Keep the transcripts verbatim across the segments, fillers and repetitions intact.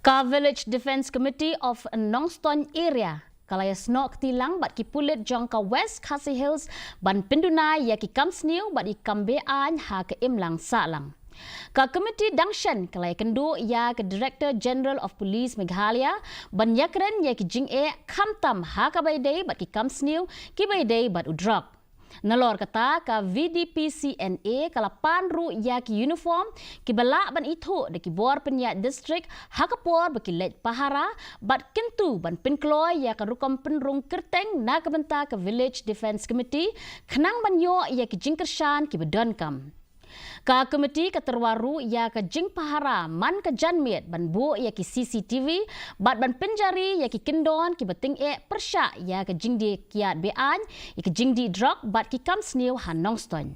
Ka Village Defence Committee of Nongstoiñ Area ka la ïasnoh kti lang bad ki pulit jong ka West Khasi Hills ban pynduna ïa ki kam sniew bad ki kam beaiñ ha ka imlang sahlang. Ka komiti dang shen ka la ïakynduh ïa ka Director General of Police Meghalaya ban ïakren ïa ki jingeh khamtam ha kaba ïadei bad ki kam sniew kiba ïadei bad u drok. Nalor kata, ka V D P C N A ka la pan ruh ïa ki uniform kiba lah ban ithuh da ki bor pynïaid district ha ka por ba ki leit pahara bad kyntu ban pynkloi ïa ka rukom pynrung kyrteng na ka bynta ka Village Defence Committee khnang ban ïoh ïa ki jingkyrshan kiba donkam. Ka komiti ka tyrwa ruh ïa ka jingpahara man ka janmiet ban buh ïa ki C C T V bad ban pynjari ïa ki kyndon kiba tyngeh pyrshah ïa ka jingdie kiad beaiñ, ïa ka jingdie drok bad ki kam sniew ha Nongstoiñ.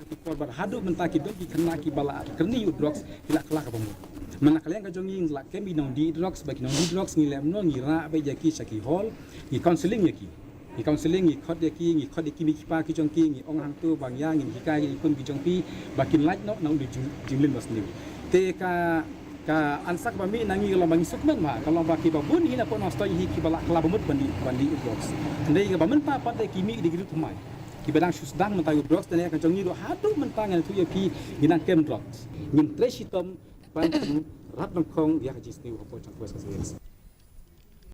Ki por bad haduh mynta ki don ki khynnah kiba la kyrni ïa u drugs ki la kylla kaba mut. Mynta ka liang ka jong ngi ngi la kem ïa ki nongdie drugs, ba ki nongdie drugs ngi leh kumno, ngi rah beit ïa ki sha ki hall, ngi counselling ïa ki. Ngi counselling, ngi khot ïa ki, ngi khot ïa ki mei ki pa ki jong ki, ngi ong hangto ba ngi ïa ngin hikai ïa ki khun ki jong phi ba kin lait noh na u jing, jingleh ba sniew. Te ka, ka answer ba mih na ngi ka long ba ngi sngewkmen ba ka long ba kiba bun hi na poh Nongstoiñ hi kiba la kylla ba mut ban dih, ban dih drugs. Hynrei kaba mynta pat de ki mih da ki ruh thymmai. Kiba dang shu sdang mynta ïa u drugs, te ne ka jong ngi ruh haduh mynta ngan ïathuh ïa phi ngi dang kem drugs. Ngim trei shitom ban rat ban khong ïa ka jingsniew hapoh jong ka West Khasi Hills.